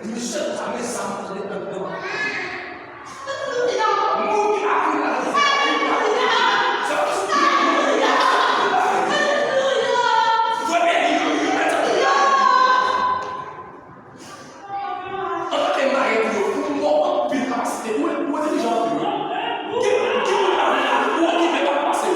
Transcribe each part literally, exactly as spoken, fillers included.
Michel, sa men sa m tande anndan. Moun ki pa vin la, antanke marye tou, ou mò anpil kapasite, ou entèlijan anpil. Gen, gen moun la, ou okipe pa pase.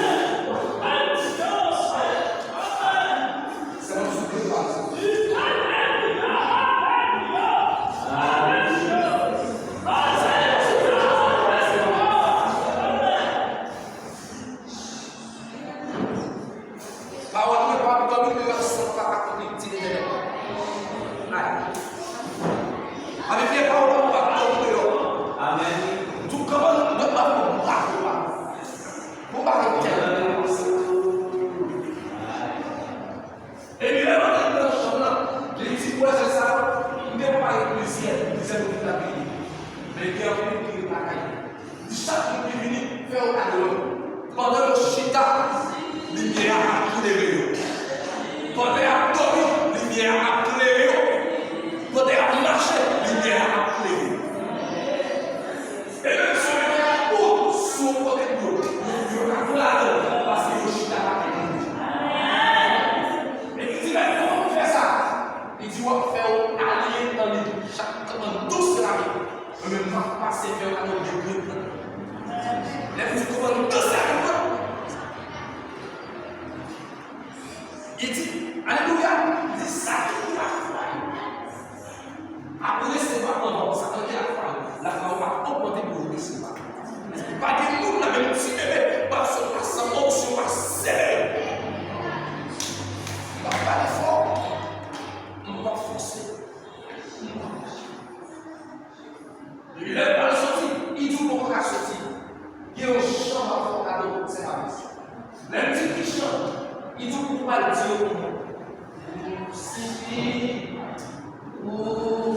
Pawòl mwen p ap dòmi deyò san m pa akonpli ti detènè. Ay. Avèk lè pawòl mwen p ap dòmi deyò. Amèn. Tou kòman nou p ap dòmi deyò. Bon bagay tèl. Epi lè m antre nan chanm nan, gen ti pwojè sa yo, m te pare plizyè, plizyè moun ki t ap vini. Men gen anpil ki ret lakay yo. Di chak moun ki vini, fè yo kado yo. Pandan yo chita, limyè a ap klere yo. Pandan y ap dòmi, limyè a ap klere yo. Pandan y ap mache, limyè a ap klere yo. E menm si yo mete poud sou yon kote pou yo, yo, yo ka pran ladan l, paske yo chita pa gen moun. E li di, men kòman pou fè sa? Li di, w ap fè yo aliyen nan li, chak kòmann dous se lavi. Mwen menm, m ap pase fè yo kado de grenn plant. Lè m di kòmann dous se lavi, li di, alelouya, li di, sa ki gen lafwa yo ap resevwa anvan, sa ki gen lafwa yo, lafwa yo ap ogmante pou yo resevwa. Pa gen moun la, menm ti bebe, pa sot pa san onksyon, pa sele. M ap pale fò, m p ap fòse. Lè l pral soti, li di w poko ka soti. Gen yon chan m ap fè w kado, se pa mesi. Lè m di ki chan, li di w pou w al di yo pou mwen. Sifi. Ou.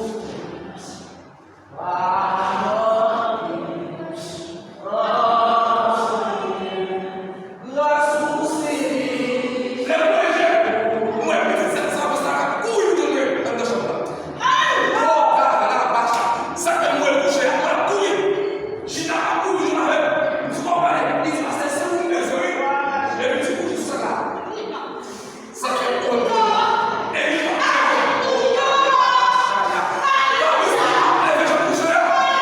Padon. Gras ou, Senyè. Lè m leve je m, m wè pitit sèt san vis la k ap kouri vin jwenn mwen anndan chanm nan. Kota la bach, sa k fè m wè l kouche a, m ap kouri. Chita ap kouri jwenn avè m. M di, "Kòman w pale?" Li di, "Pastè, se ou m bezwen, wi." Epi m di, "Kouri sou sèt la." Sa k fè m wè l kouri. Epi m ap leve. Alelouya! Pa bezwen ap leve jan m kouche a.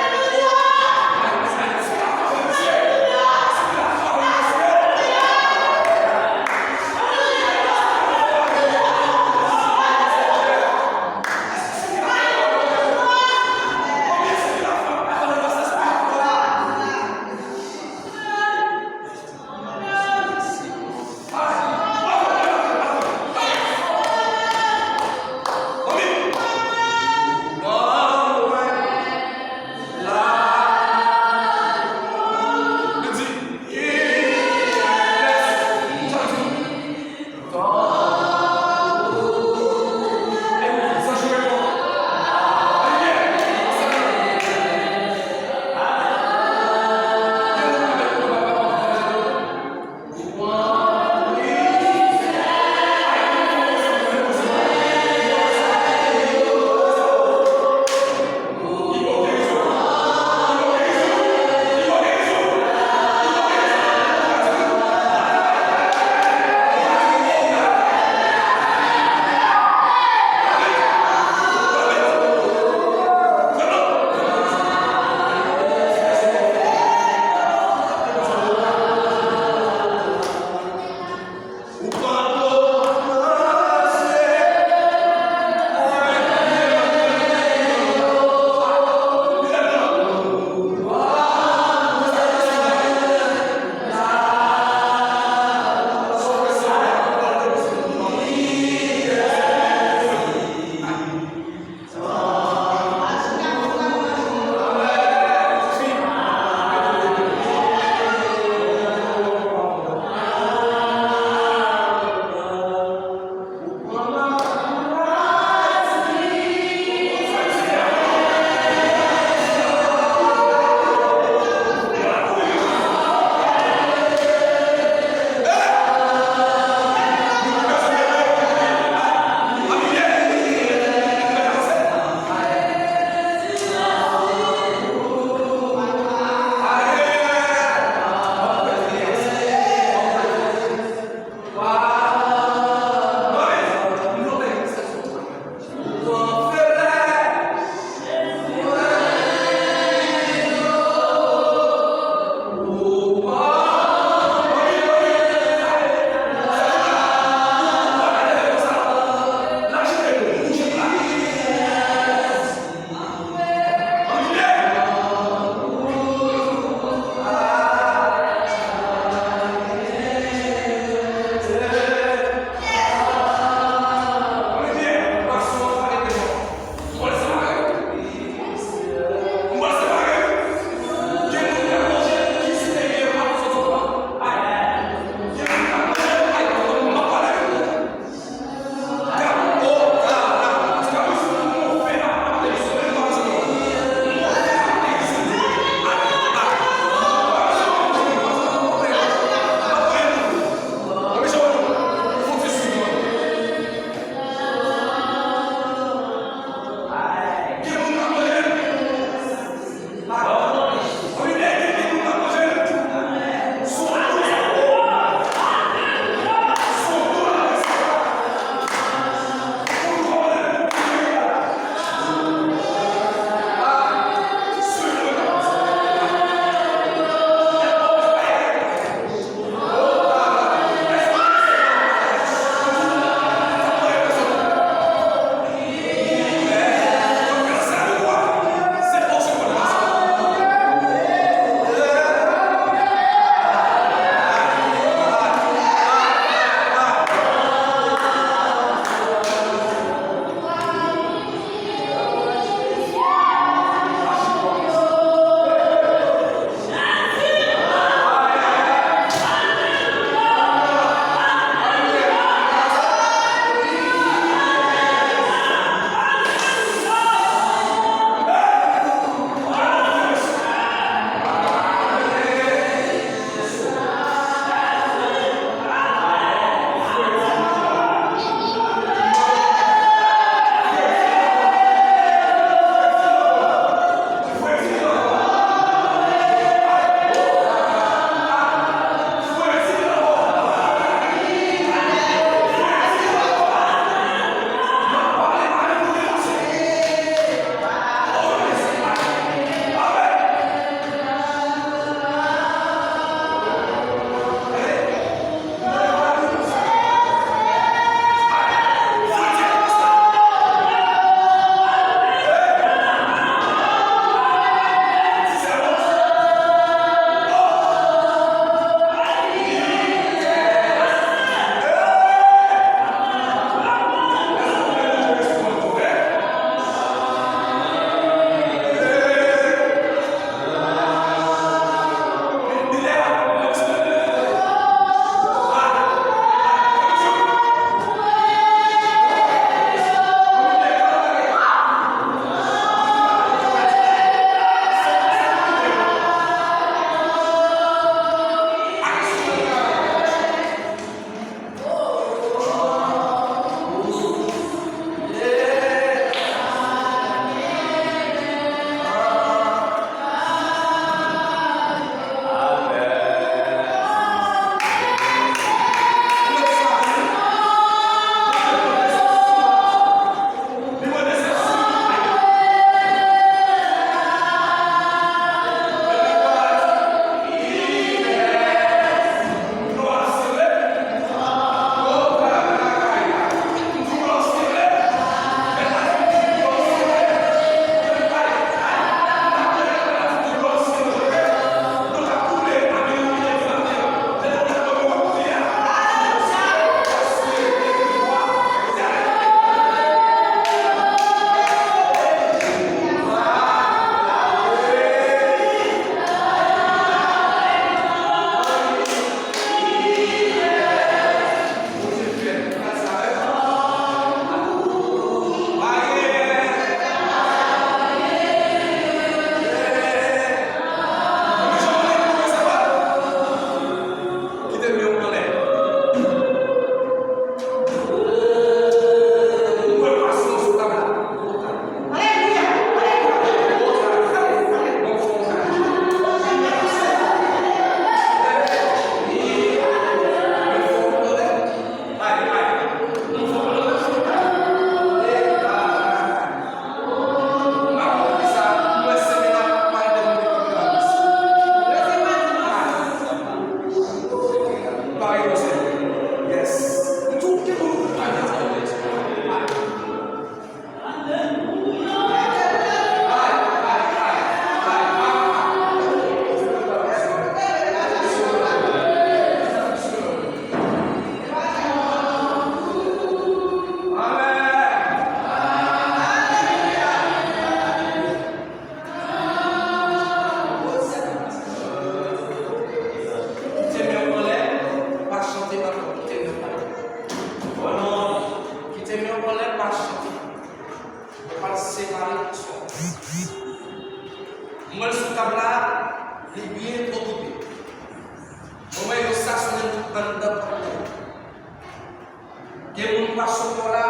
Pwason mò la,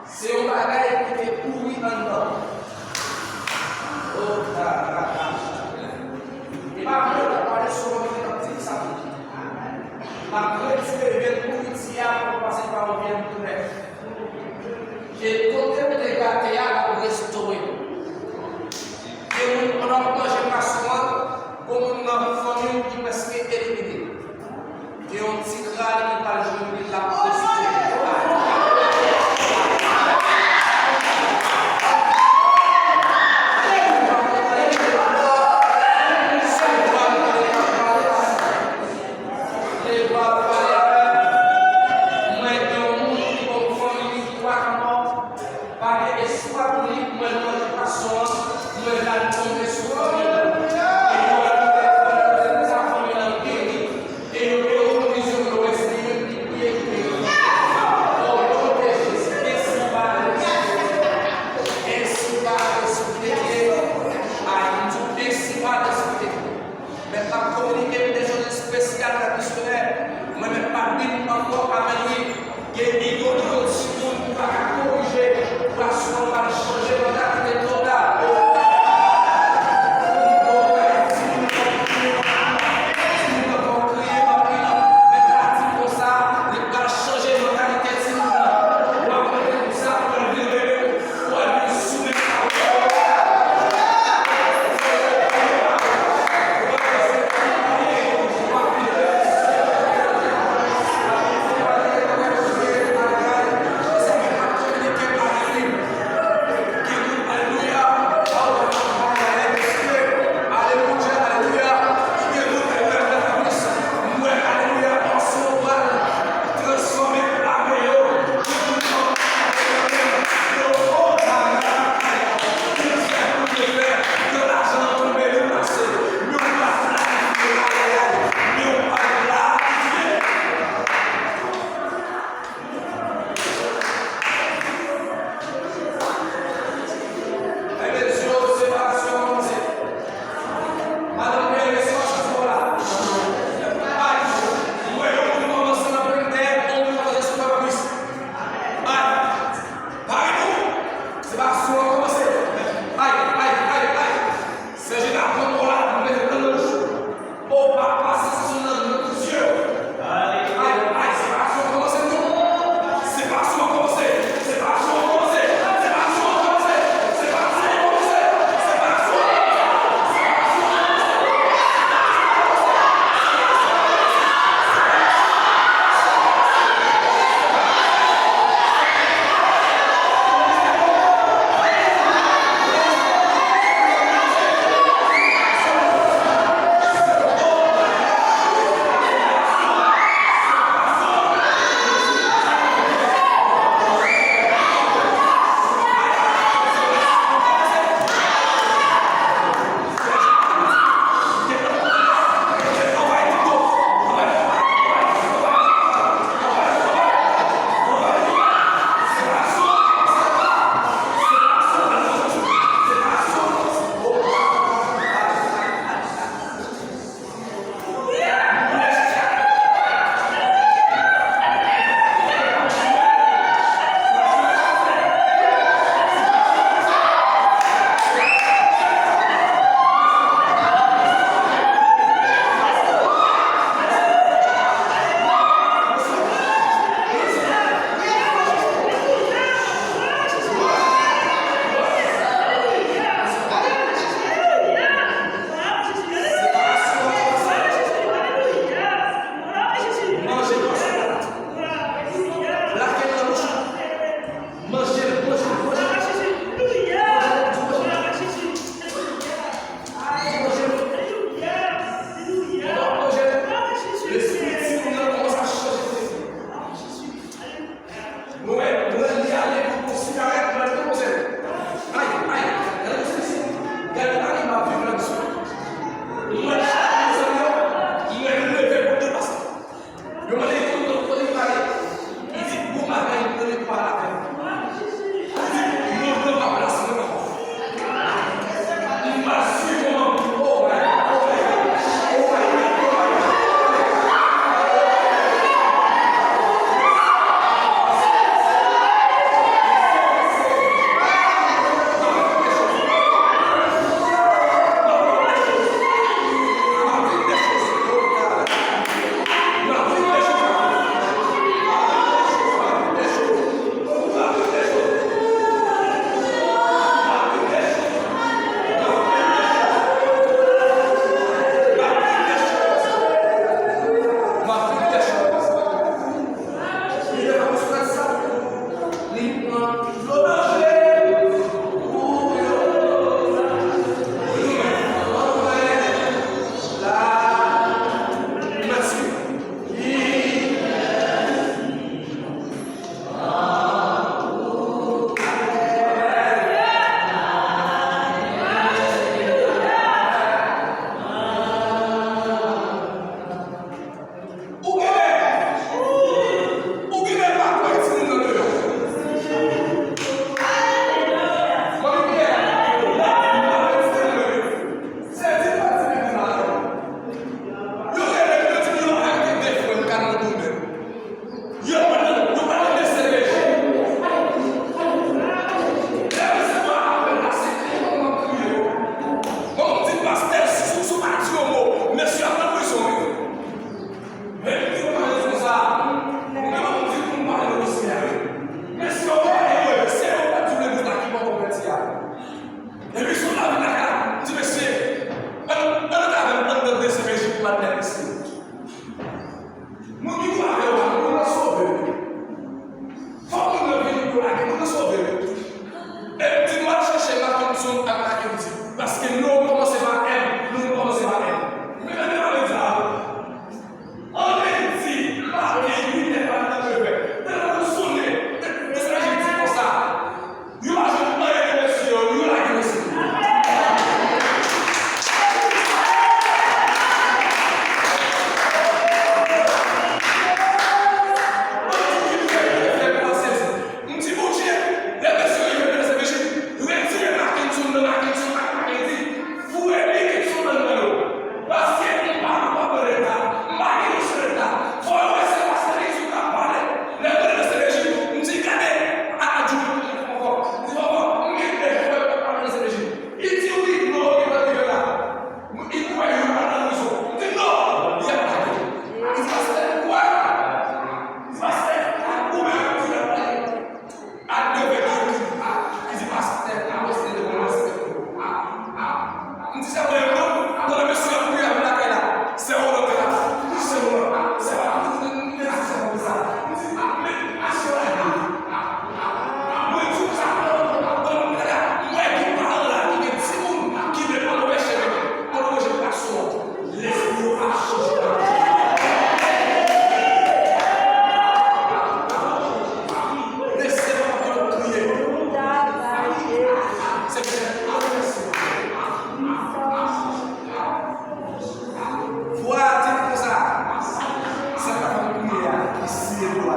se yon bagay ki te pouri anndan. Oh, la, la, la. E pa vre, w ap pale sou yon moun ki t ap di sa tou. M ap retire vye nouriti a pou l pase pa yon vye nouriti. E kote m te gate a, l ap restore. Gen moun, pandan w ap manje pwason an, gon moun nan fanmi w ki prèske elimine. Gen yon ti kral ki pral jwenn li, l ap pwofite. Mwen gen yon moun ki gon fanmi li ki pa ka mò. Pa gen espwa pou li, mwen manje pwason an, mwen al tonbe sou fanmi an. E yo al fè fanmi an geri. E yo te otorize yo wè se li menm ki priye pou yo. O non de Jezi, ensi va lespri de Dye. Ensi va lespri de Dye. Ay, m di w, ensi va lespri de Dye. Mèt la ap kominike m de jan espesyal nan misyonè. Mwen menm pa vin ankò, amèn wi. Gen ido ido timoun ki pa ka korije. Pwason an pral chanje mantalite total. Ido, timoun nan ap kriye, timoun nan ap kriye anpil. Mèt la di konsa, li pral chanje mantalite timoun nan. W ap rete konsa, w ap vin rele.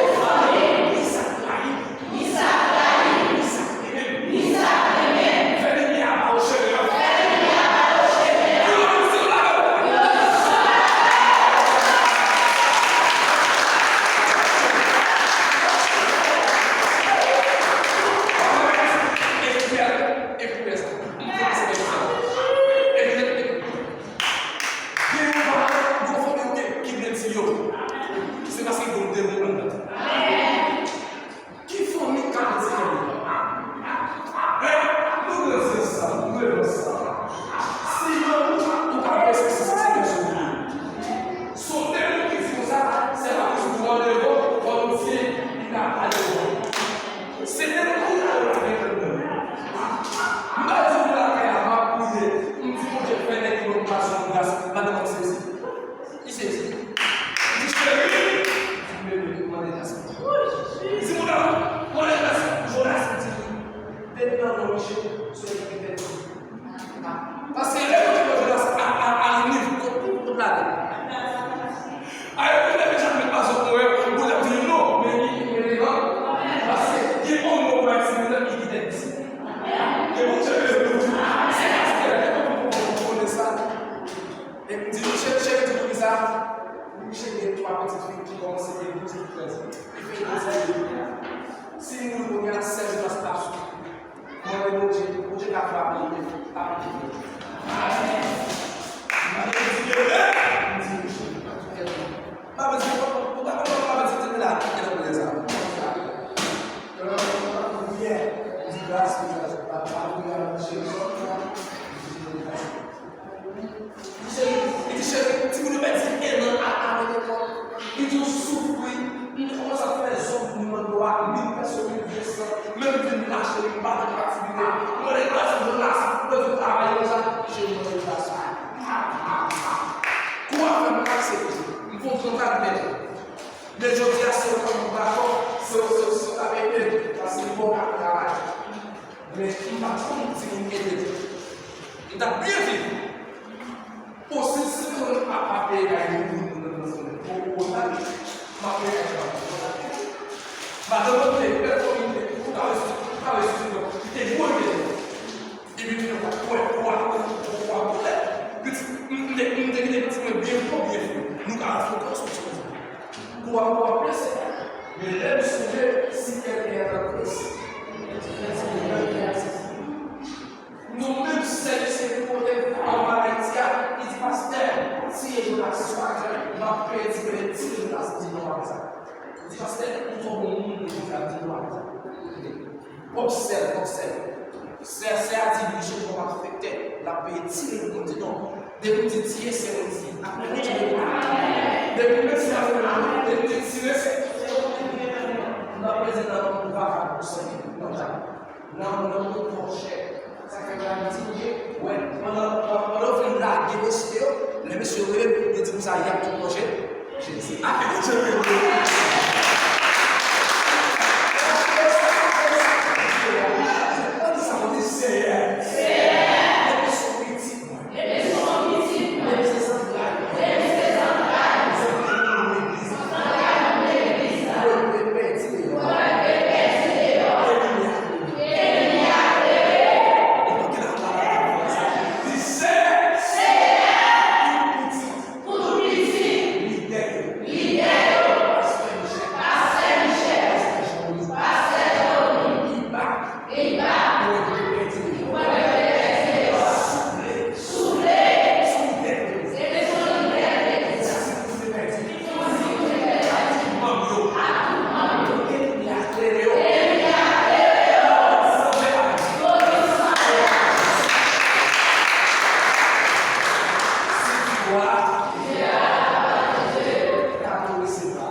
Ni sa k rayi. Ni sa k rayi. Ni sa k renmen. Ni sa k renmen. Fè limyè a ba yo chemen an. Fè limyè a ba yo chemen an. Pi lwen nou sou la. Gen yon paran, yon fanmi ou gen ki byen di yo. Se paske gen yon demon anndan. Ki fanmi k ka mèt se fanmi? Hein? Nou dwe di sa, nou dwe di sa. Si nan ou, ou ka pèsiste sou sou. Son demon ki di konsa, se pa ki sou tou an devan, fò nou di, li ka ale devan. Se demon ki ale avèk nou. M pa di m lakay la, m ap priye. M di Bondye fè nèg yo pa sou gras, madanm ap sezi. Li sezi. Li di, cheri, li di, bebe, mande gras. Li di, mon amour, mande gras. Jonas, li di, depi nan non Miche, sou ekip pèdi. Paske lè yo te wè Jonas a, a, a nivo kot, kot, kot lage. A yo te leve chak met pa sot mwen, pou l ap di non, men li, li elegan. Paske gen yon mo pa ekspire, li ki tèt di. Li di, cheri, li di, cheri, timoun yo pèdi en an a, a lekòl. Li di, yo soufri. M te kòmanse ap fè zòn pou mwen do a, mil pèsòn, mil de san. Men m vin la, cheri, m pa nan aktivite. Mwen rete la, mwen la, mwen vin travay konsa. Cheri, mwen rete la. Kou a fè m lakse. M fè yon gran travay. Men jodi a, se yo k ap dakò, se yo, se yo, se yo k ap ede m, paske m bon k ap travay. Men m pa t konn timoun ede. M t ap byen viv. Posib si mwen pa, pa peye kay moun, moun nan nan sonnen. Bon, bon, sa, m ap peye kay sa. Madanm mwen te bèl fanmi, te, ou ka wè sou, ou ka wè sou, li te gwo, li te gwo. Epi nou pa kwè, kwè, kwè, kwè, kwè. Pitit, m, m te, m te kite pitit mwen byen fò, byen fò. Nou ka fè kò sou ti konsa. Kou a, kou a blese. Men lè m sonje, si kèlken est en Christ, nou menm sè misye ki pote anba Ayiti a, li di, pastè, si e jwenn ak swa, m ap peye ti peye ti plas di non ak sa. Li di, pastè, ou twò bon moun pou di sa, di non ak sa. Kòm sè, kòm sè. Sè, sè a di, li chèche kòm malfektè, l ap peye tire pou moun di non. Depi m di tiye, se yon ti. Depi m di tire, se yon ti. N ap prezan nan moun vagabon, sè. Non, non, non, non, non, non, chè. Sa fè m la di, wè, pandan, pandan w fin lage mesye yo, lè mesye yo rele, yo di konsa, y ap tou manje. Jezi. Amen. Jezi. Seyè. Seyè. Depi se yon pitit mwen. Depi se yon pitit mwen. Depi se zantray mwen. Depi se zantray mwen. Zantray mwen legliz la. Zantray mwen legliz la. Mwen dwe pèdi deyò. Mwen dwe pèdi deyò. Enmi a klere. Enmi a klere. Enmi a klere. Di, Seyè. Seyè. Tout pitit. Pou tout pitit. Lidè yo. Lidè yo. Pastè Michel. Pastè Michel. Pastè Jean-Louis. Pastè Jean-Louis. Iba. Iba. Pou reprezante yo. Pou reprezante yo. Souple. Souple. Sou lidè yo. Rete sou lidè yo. Pou tout pitit. Pou tout pitit. Pou tout pitit. Pou tout manm yo. Pou tout manm yo. Enmi a klere yo. Enmi a klere yo. Sanble ak yo. Sanble ak yo. Si ti vwa. Ka tou resevwa.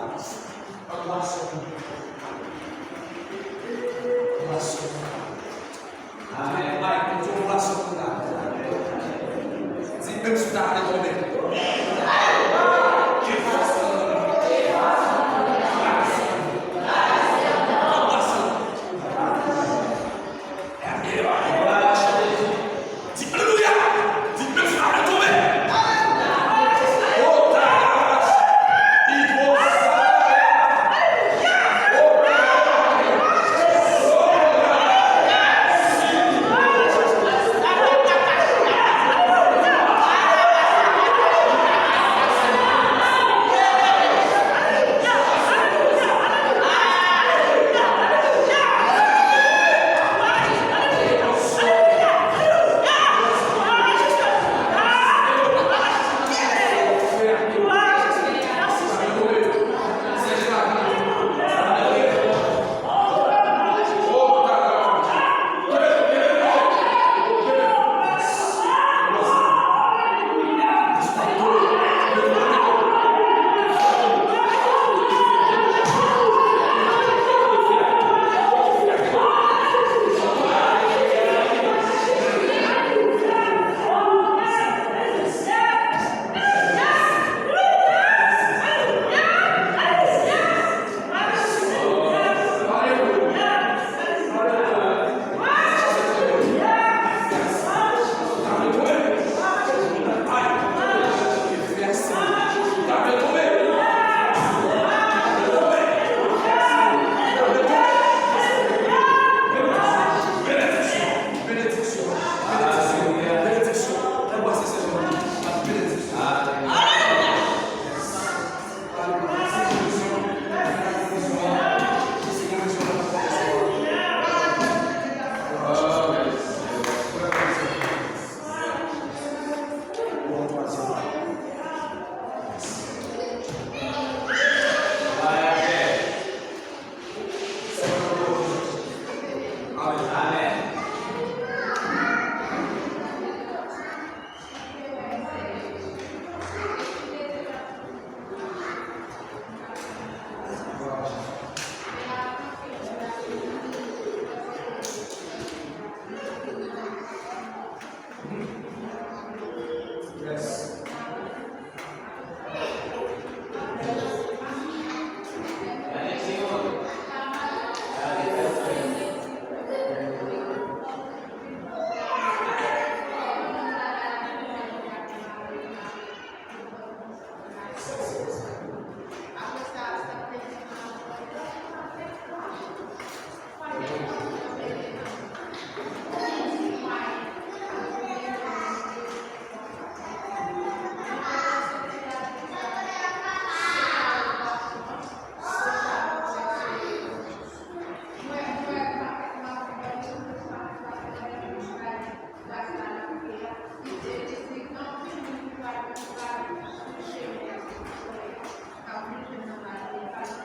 Ann ba sè nou. Ann ba sè nou. Amen. Bay Bondye yon ba sè nou la. Di, menm si w ta vle tonbe. Di alelouya! Di menm si w ta vle tonbe.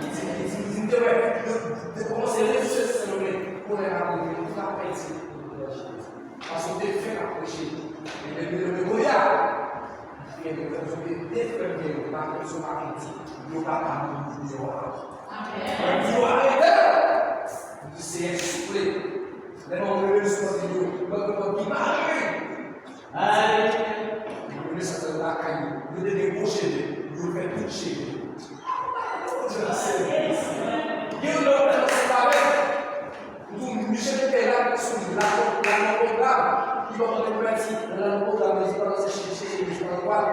Li di, li di, li di, m te wè, yo te kòmanse rejise Sen Domenn. Kounye a, m ap rele tout apèdi. Paske w te fèk ap preche. Li leve, li leve Golyat. Li leve Golyat. Yo te fè m gen yo, pa konn sa w pa konn di. Yo pa ka mouri deyò a. Amen. Yo arete. Li di, Seyè, souple. Lè m ap rele sou yo, yo, yo, yo, yo, yo, Yo leve sa sèl lakay yo. Yo te gen gwo cheve. Yo fè tout cheve. Gen yon lòt nan se pawèl. Ou tou Michel te la sou la la nan pwogram. Li pa konn pèdi la nan pwogram. Li pa nan se cheve cheve li pa nan pwogram.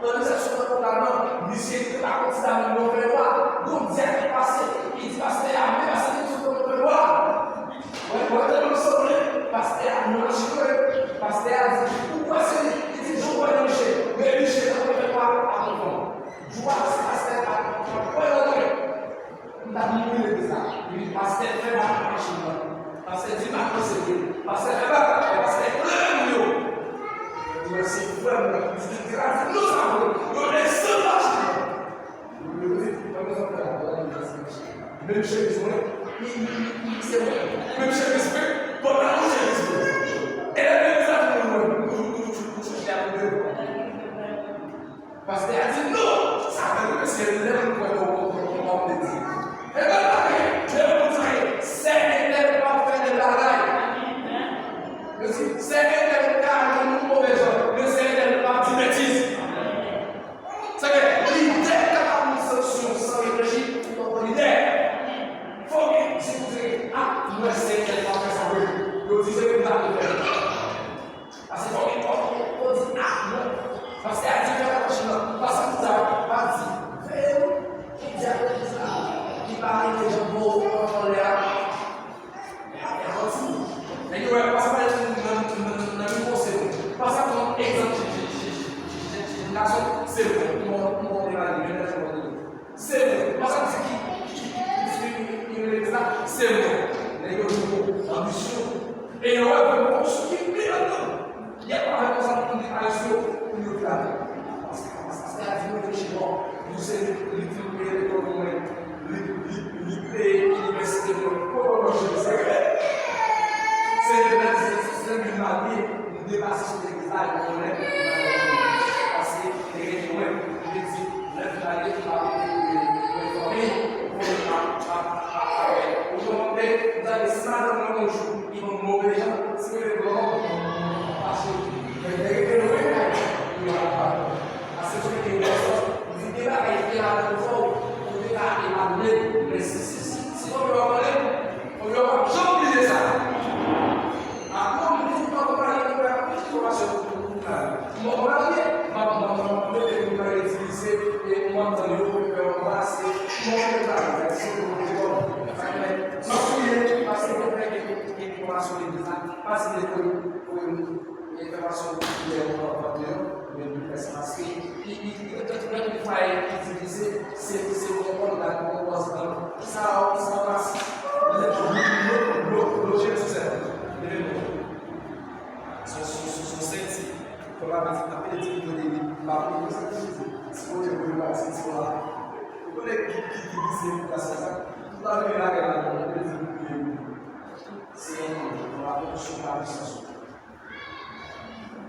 Nan se sou nan pwogram nan. Misye te pa konn si la nan fè nwa. Bondye a te pase. Li di pastè a men pastè te sou nan fè nwa. Mwen, mwen te nan sanble, pastè a nan chire, pastè a di, ou kwè se li? Li di, jan w kwè nan Miche, men Miche nan fè nwa ak yon fanm. Jou a se pastè a kwè nan mwen. M t ap mouri legliz la. Epi pastè fè bak machin nan. Pastè di bak nan se vre. Pastè fè bak, pastè klere moun yo. Mwen se frè m nan, ki di te la di, non sa vre. Yo desann machin nan. Yo di, fè m sa fè la, menm chemiz mwen. Se vre. Menm chèf espri, bon, pa yon chèf espri. E lè legliz la vin mwen, nou, nou, nou, nou chèche al devan. Pastè a di, "Non, sa fè nou mesye lè nou kwè nou konprann kòman w te di." E ben, lè moun sa ye, sè entèl pa fè de bagay. Yo di, sè entèl ka nan yon move jan, men sè entèl pa di betiz. Sa vle di, lidè kapab yon sanksyon san reflechi, ou pa pran lidè. Fòk, si ou di, "Ah, mwen sè entèl pa fè sa vre." Yo di, "Se pou ta fè." Paske fòk gen kòb pou di, "Ah, non." Paske a di fè machin nan. Paske pou sa pa di. Veye wi. Ki di a legliz la. Ki pa rete jan bon anlè a. E a fè manti. Nèg yo wè pa sa nan nan nan nivo se bon. Pa sa pran egzanp ti ti ti ti ti ti gason se bon. Mwen mwen te mari men nan se bon. Se vre. Paske di ki, ki, ki, ki, ki, ki legliz la, se vre. Nèg yo di, "Bon, anbisyon." E yo wè, bon, sou ki pi anndan. Y ap pale konsa pou moun ki pa respe pou yo flannen. Paske, paske, paske a di, "Mwen reflechi bò." Nou se li, li, li peye lekòl pou mwen. Li, li, li peye inivèsite pou mwen. Kòman mwen jere sa? Se li menm, se, se li mari, li depase sou legliz la, li konnen. Paske, li rete mwen, li di, Lè m pale, m ap mete mwen fanmi, pou mwen pa, pa, pa, pa wè. Ou konprann? M tande si madanm mwen yon jou, li ban m move jan, si mwen leve grann, m fache. Men verite nou wi, pou yo ap pale. Paske sou gen yon sòs, m di gen bagay ki te ladan pou fè w, pou te ka epadone, men si, si, si, si fanmi w ap pale, fanmi w ap janm bliye sa. Akoz nou tout akonpaye nou fè plis fòmasyon pou nou. Mwen marye, m ap, m ap, m ap mete moun nan itilize, e m ap tann yo pou fè yon pase, mwen fè travay, se pou mwen, m ap priye, paske mwen fè gen, gen fòmasyon legliz la, pase de pou, pou, e fè fason pou fè yon pòt deyò, men nou fè sa, paske, i, i, i, i, fwa itilize, se, se yon kòd la, yon pòs dan, sa, sa, sa, lè, lè, lè, lè, lè, lè, lè, lè, lè, lè, Son, son, son, son senti. Fò pa pèdi, pa pèdi, pou li, pa pou li, sa ki di. Si Bondye voye pati, ti la. Ou konnen ki, ki, ki, ki se pou sa, sa. Tout la vini la, la, la, la, pèdi, pou li. Se yon moun, fò pa pèdi, sou pa pwisans ou.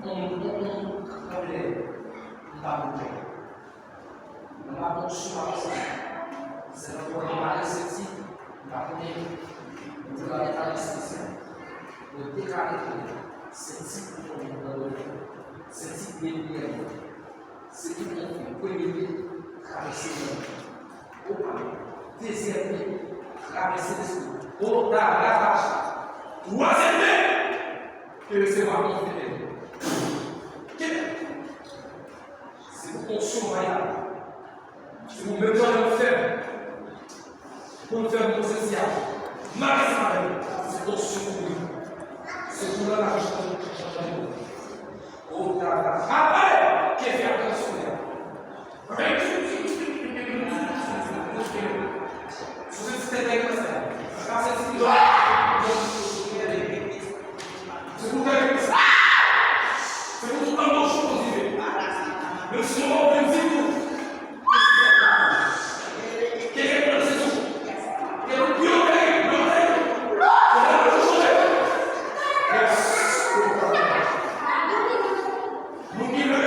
On, on, on, kanpe dèyè. M pa pou pè. Nan pa bon sou pa sa. Se nan pwen pale senti, m pa konnen. Mwen te pale pale senti. Mwen deklare ke senti pou fè nan do. Senti pou enmi an. Senti pou fè premye pye travèse nan. Opa. Dezyèm pye travèse lespri. Ota ravaje. Twazyèm pye ke resevwa konfidans. Kenbe. Se pou konsyon mayal. Se pou menm jan lè w fè m. Pou l fè m konsyansyal. Mare sa avè m. Se konsyon pou li. Se pou nan lajou chanjman. O travay. Apre, ke fè atansyon la. Sou se ti tèt nèg la sa. Sa se ti Se pou fè, se pou tout anbòch ou kontinye. Men si yon moun vin di tou, ke gen pran se tou. Ke nou pyo tèyib, pyo tèyib. Ke nou pyo chonje. Yes. Moun ki vle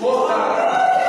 Kota.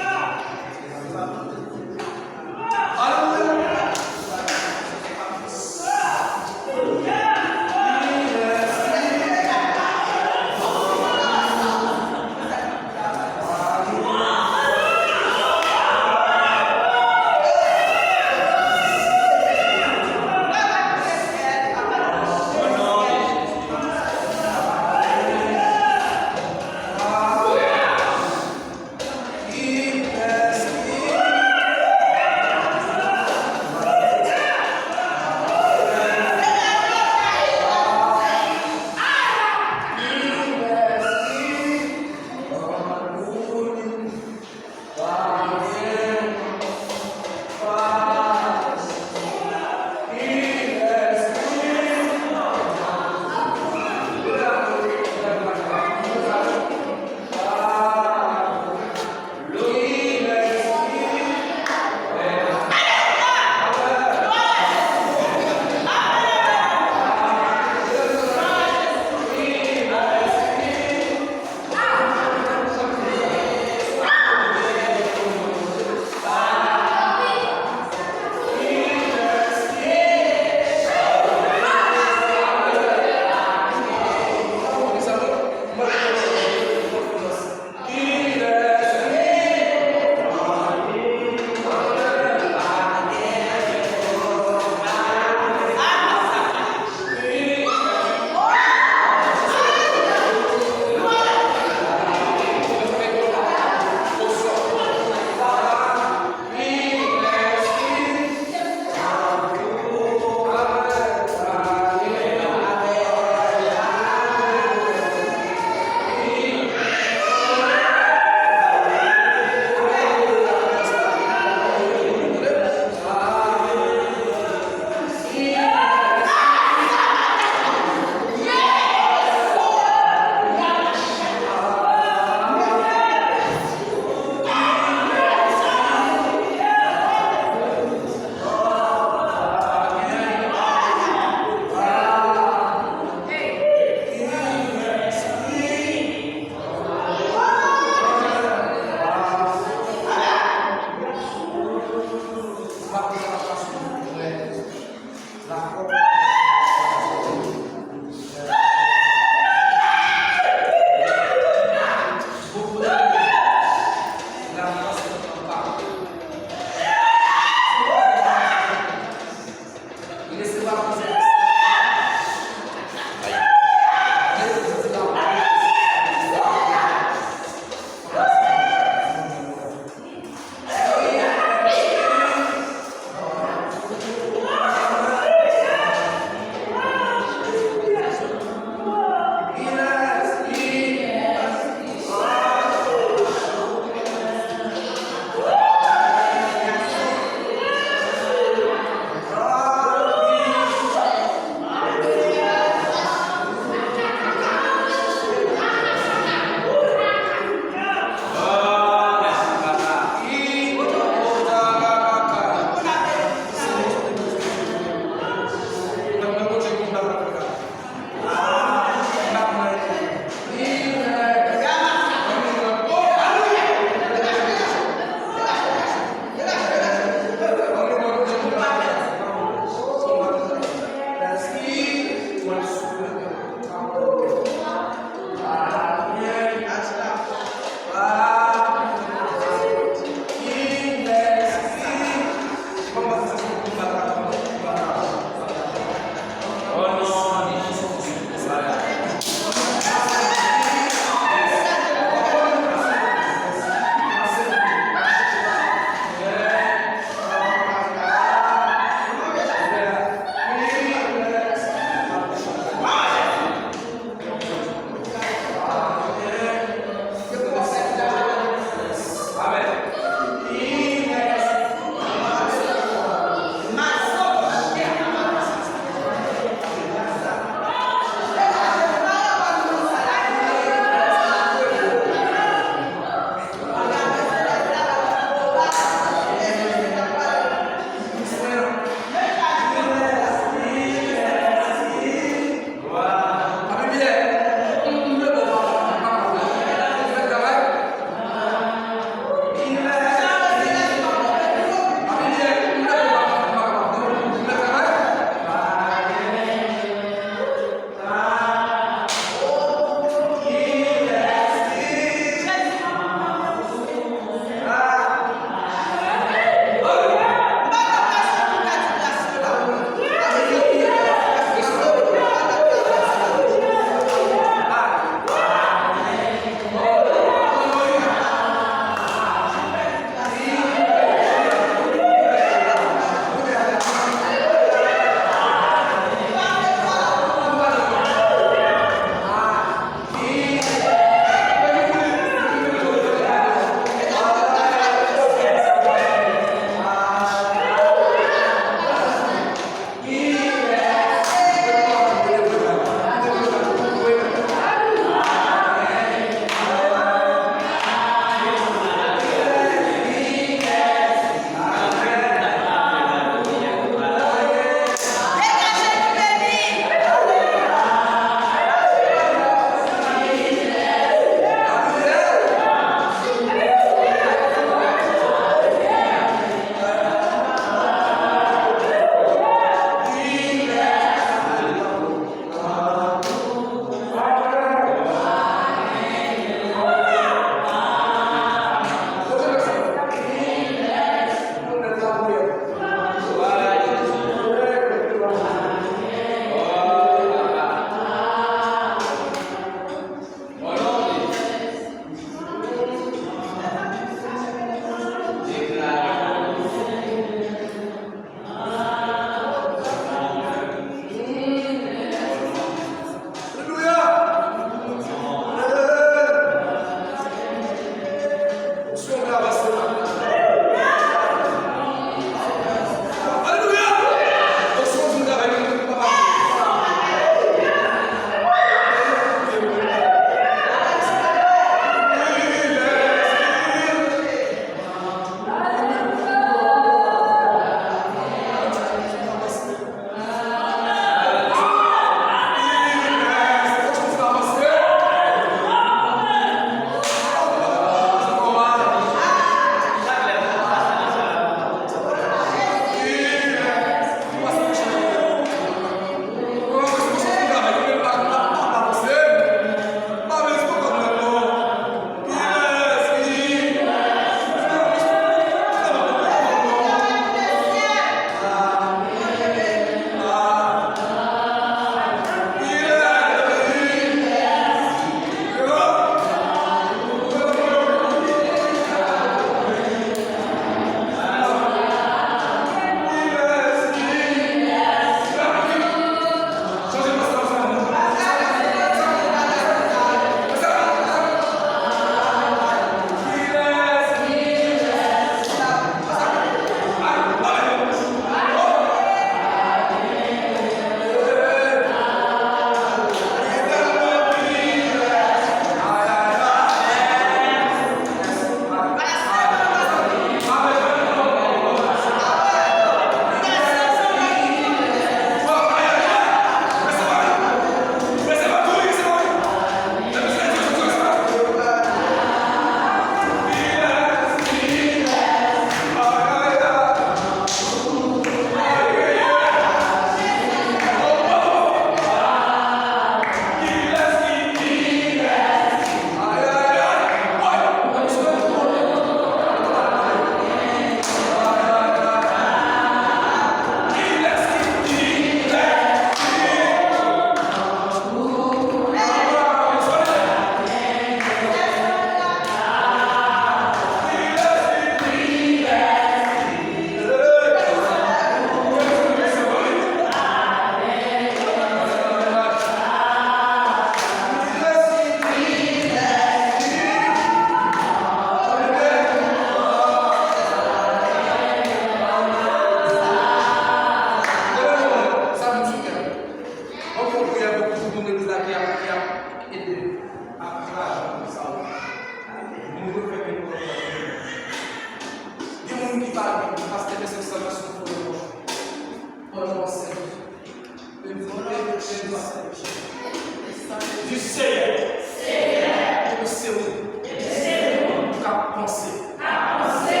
Seyè, Seyè, depi se ou, depi se ou k ap panse, k ap panse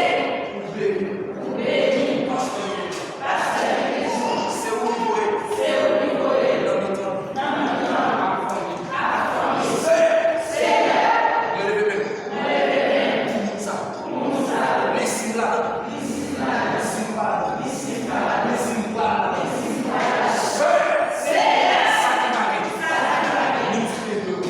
pou beni, pou beni pastè Mikelson, pastè Mikelson, se ou ki voye, se ou ki voye nan mitan, nan mitan ak fanmi, ak fanmi. Seyè, Seyè, mwen leve men m, mwen leve men m pou moun sa. Li si m ladan, li si m pa ladan, li si m pa ladan, li si m pa ladan. Seyè, Seyè, sa ki pa gen, sa ki pa gen, miltipliye pou yo.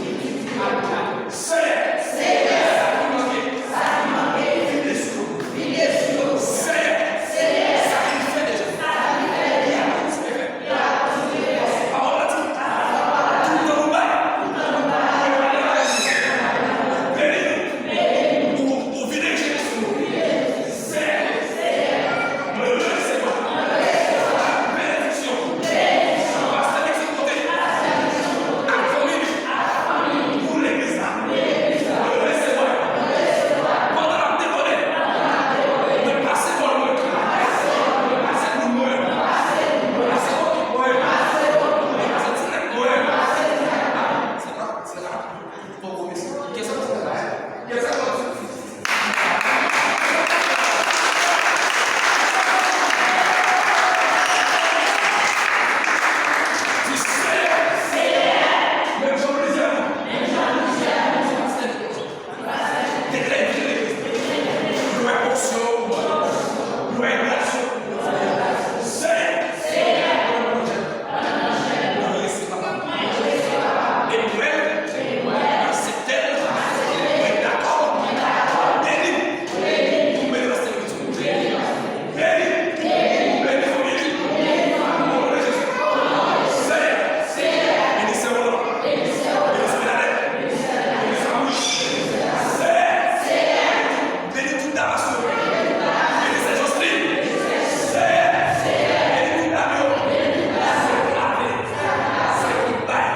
Seyè, Seyè, sa ki manke, sa ki manke, vide sou yo, vide sou yo. Seyè, Seyè, sa ki fè deja, sa ki fè deja, sa ki fè. Pawòl la di, tout tan nou bay, beni nou, ou, ou vide je sou nou. Seyè, mwen resevwa benediksyon pastè Mikelson pote ak fanmi li pou legliz la. Mwen resevwa yo. Pandan n ap dekole, mwen pase bòl mwen, mwen pase moun mwen, mwen pase bòl mwen, mwen pase ti nèg mwen. Se la, se la. Fò w remèsye. Kèsa w di la? Kèsa w di? Di, Seyè, menm jan plizyè moun, plizyè moun, deklè vide legliz. Lwe onksyon, lwe gras. Seyè, Seyè, mwen resevwa l. E mwen, mwen aksepte l. Mwen dakò. Beni m. Beni m. Beni pastè Mikelson. Beni m. Beni fanmi m. O non de Jezi. Seyè, beni sè w lan. Beni sè Bènadèt. Beni sè Louis. Seyè, beni tout dam sa yo. Beni sè Joseline. Seyè, beni tout dam yo. Sa k lave, sa k bay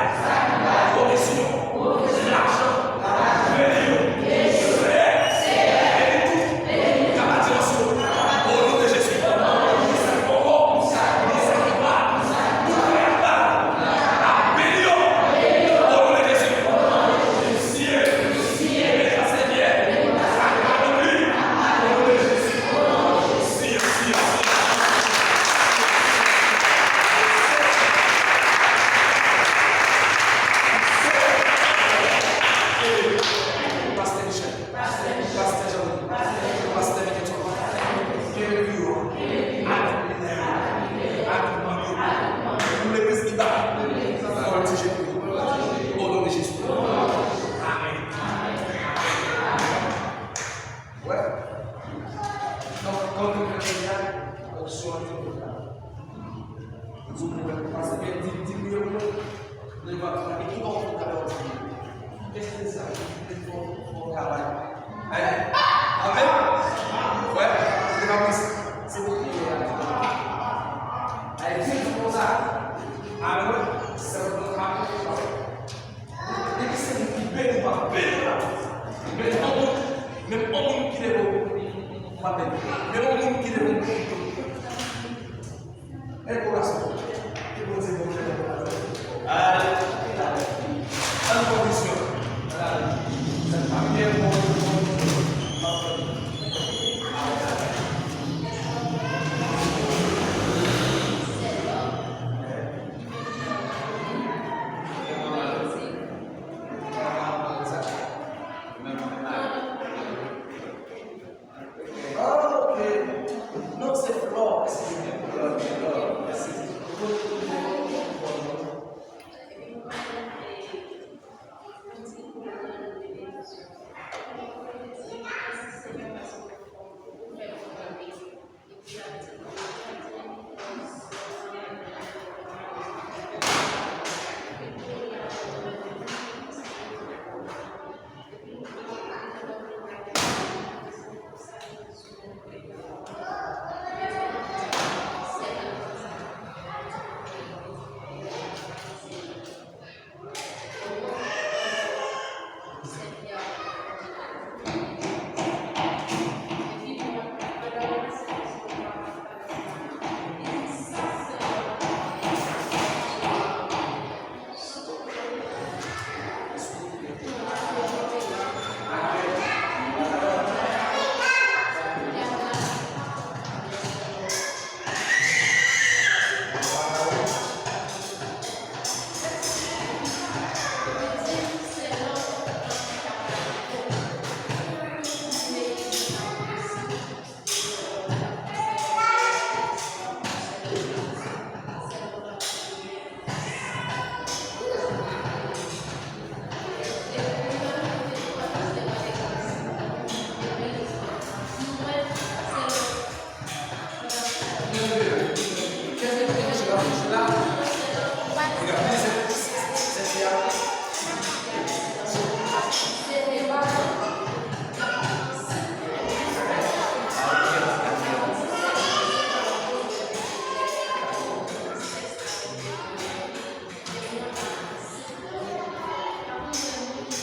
pwovizyon, lajan, beni yo. Seyè, beni tout, ka pa di anso. O non de Jezi. Sa k poko, sa k pa, tout kay ap ba, ap beni yo. O non de Jezi. Seyè, beni pastè Pierre. Sa k pa non pli. O non de Jezi. Pastè Michel, Pastè Jean, Pastè Mikelson, kenbe biwo a, ak lè yo, ak manm yo, pou legliz ki ba, fò l dirije pou yo. O non de Jezi. Amèn. Wè. Donk, kòm nou fè jodi a, onksyon an te la. Di pou mwen, paske di, di pou yo, mwen, lè m ap travay, e ki bò kote w travay, w ap di, kèske sa, fò, fò travay. Hein? Amèn? Wè, se pa plis. Se pou ki yo la. Ay, di pou konsa. Amèn. Se pou konsa. Depi se moun ki beni, w ap beni la. Men yon moun, men yon moun ki leve w, w ap beni. Men yon moun ki leve w, enkorasyon. Ke Bondye beni w. Alelouya. Ann pran misyon. Alelouya. Sa pa byen bon. Ok. Non, se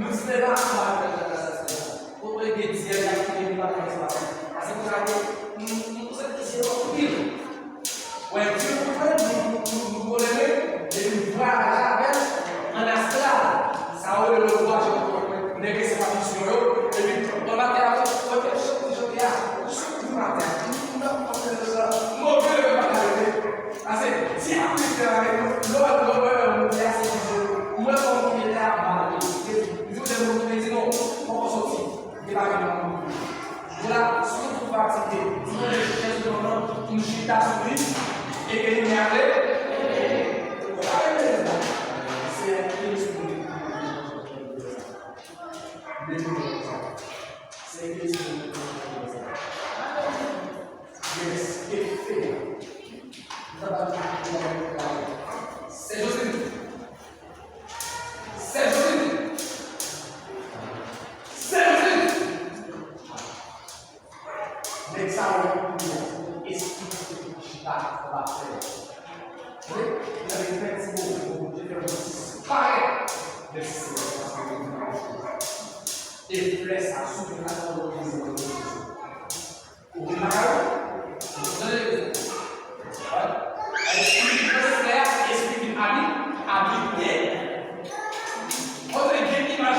nou se la, nou pa fè nan sa, se la. Pou mwen gen dyèl la ki vin pa nan espas. Paske pou sa ke, nou, nou se ki se anpil. Wè, Dye pou mwen, nou, nou, nou, nou konnen, epi nou vwayaje avè l ann astral. Sa yo rele lòt vwayaje, nèg se pa misyon yo, epi bon maten a, kote chante, chante a, chante maten a, nou, nou, nou, nou, nou, nou, nou, nou, Paske, si ap rete avèk nou, lò, lò, lò, lò, nou te ase dize, mwen kòm ki te ap mal, yo te moun ki te di, "Non, poko soti, depa gen nan moun." Vwala, si w twò fatige, di mwen de chèz ou nan, m chita sou li, e ke li ale, se yon espri. Se yon espri. Yes, ke fè. Sè Josine. Sè Josine. Sè Josine. Nèg sa yo, yo esplike chita anba fè. Wi, nan efèktivman, Bondye fè yon disparèt. Mèsi, Senyè, paske nou vin. E flè sa, sou la, nou vin. Ou vin lakay ou? Ou tande? Espri ki pran flè a, se espri ki abite, abite. Kote gen imaj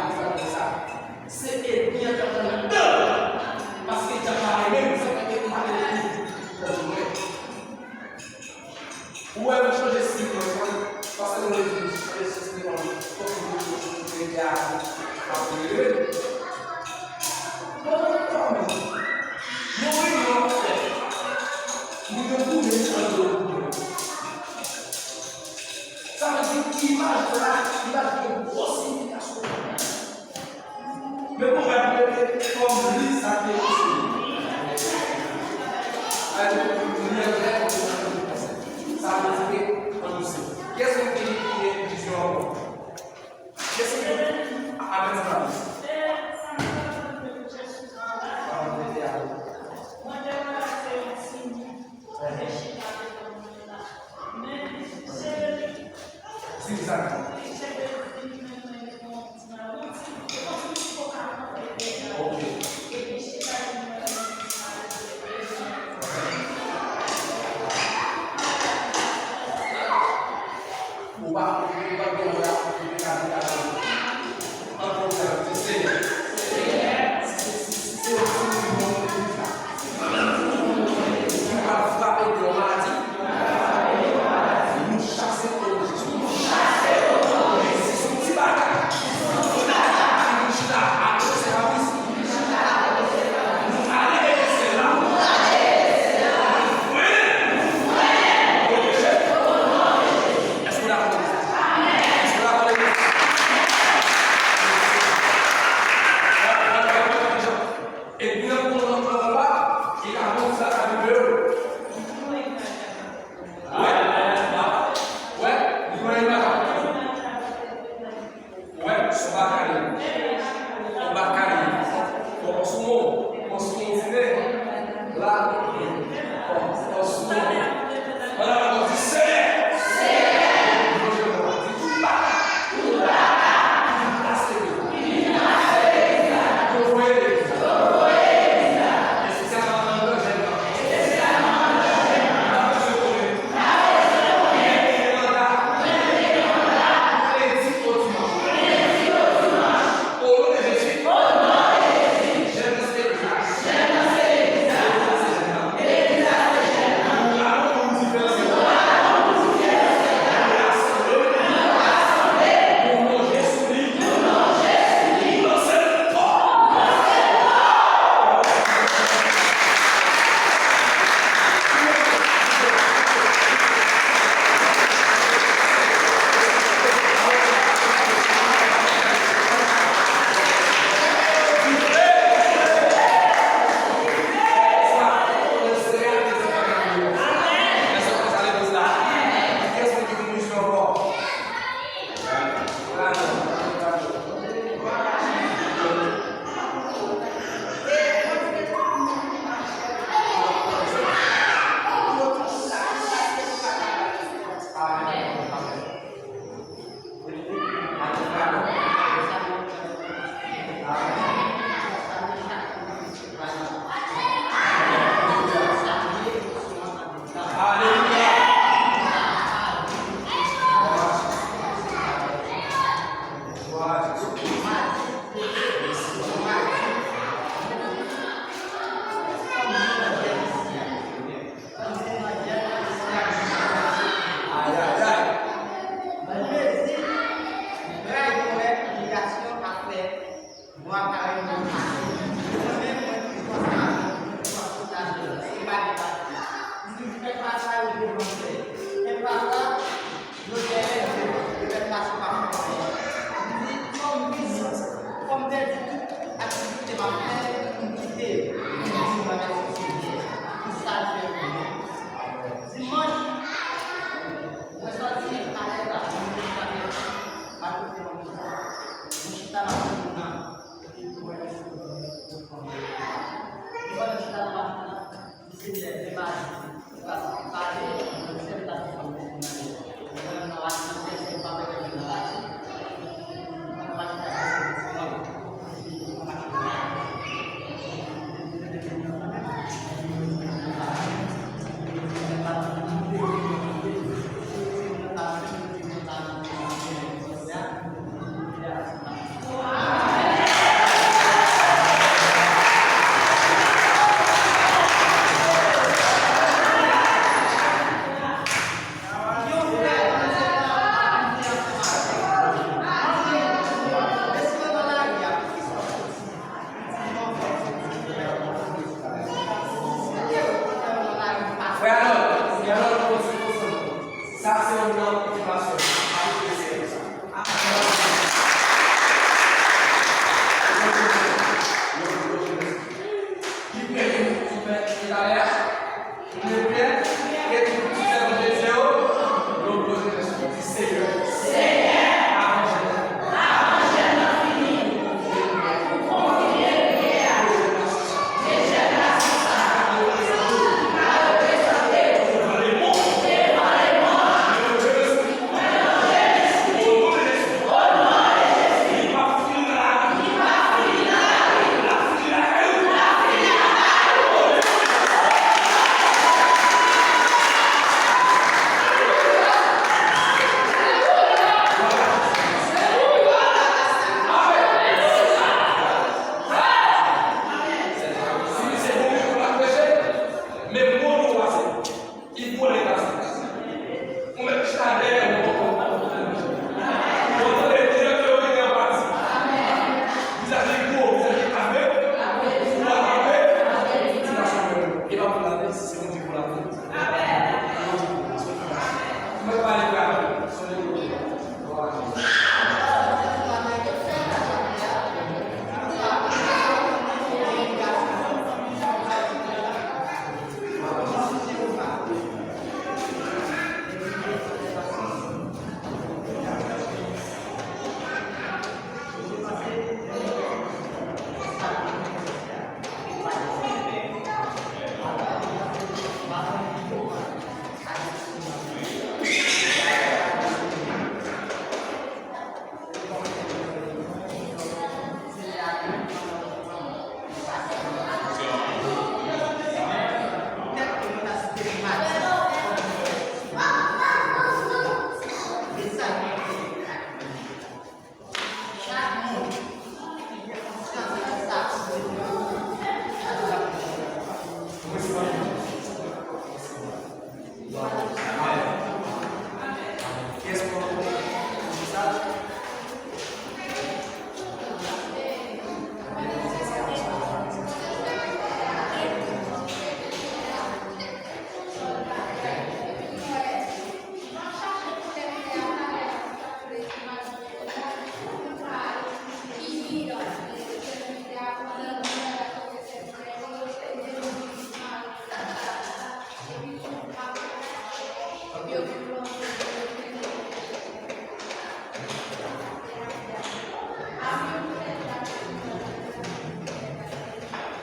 di sa konsa. Se enmi an k ap tann nan. Paske djab la renmen m, sa fè ke m pa renmen li. Ou wè, m chanje stil mwen, paske m vle di m chanje stil mwen, fòk m vin chanje stil mwen, apre rele m. Mwen menm kòm yon reyinyon ap fèt, li gen koulè anndan koulè. Sa vle di imaj mwen la, imaj gen gwo siyifikasyon. Men pou mwen, mwen te kòm li sa ki ekri sou li. Sa vle di, li an klè kòm li an franse. Sa vle di ke an nou se. Kiyès ki gen, ki gen vizyon ankò? Kiyès ki gen? Amèn, sa vle di. Di sa. Ok. Ou pa, ou pa gen yon la, ou te ka di sa. An konfyans, di, Senyè, si se, si, si se yon ti moun ki legliz la, ki pral frape de yon maladi, nou chase o non de Jezi. Si se yon ti bagay, nou chita atò se pa plis. Nou ale e se la. Nou frennen. O non de Jezi. Èske w dakò legliz? Èske w dakò legliz? Epi nan konba, li ka konn sa ka rive yo. Wè, wè, li wè li pa ka. Wè, se pa kale. Se pa kale. Bon, sou mo, bon, sou mo, tine. La, bon, sou mo. Pandan mwen di, Senyè, Senyè, di tout bagay. Tout bagay. Tout bagay. Dimanch, mwen sòti anlè la, mwen chita nan komin nan, epi mwen, mwen chita nan machin nan, misye leve madi, li pa pale, mwen sèl ta di fanm nan, mwen nan machin nan, pèsonn pa mete mwen nan machin. Frè Arnold, frè Arnold, nou konn sou konsantre. Sa se youn nan motivasyon. Pa vin prese konsa. Ki premye ki fè ki talè a? Premye priyè, e tout sèvant de Dye yo, nou poze kèsyon, di, Senyè, Senyè, avan jèn nan, avan jèn nan fini, pou kontinye priyè a, pou jèn nasyon sa, ki pa reprezante w, ki pa reprezante w, devan lemonn, devan lemonn, mwen lonje men sou ou, mwen lonje men sou ou, o non de Jezi, o non de Jezi, li p ap fini nan lari, li p ap fini nan lari, l ap fini lakay ou, l ap fini lakay ou, o non de Jezi. Si misye bon, li konn ap preche, men bon, nou pase. Li pwole pase. Ou menm chita dèyè, ou bon. Ou tande direktè yo vini an pati. Vizaj li gwo, vizaj li kape. Ou pa kape. Ti gason mwen. E pa pou lavi, se Bondye pou lavi. Mwen pale pa sonde kote.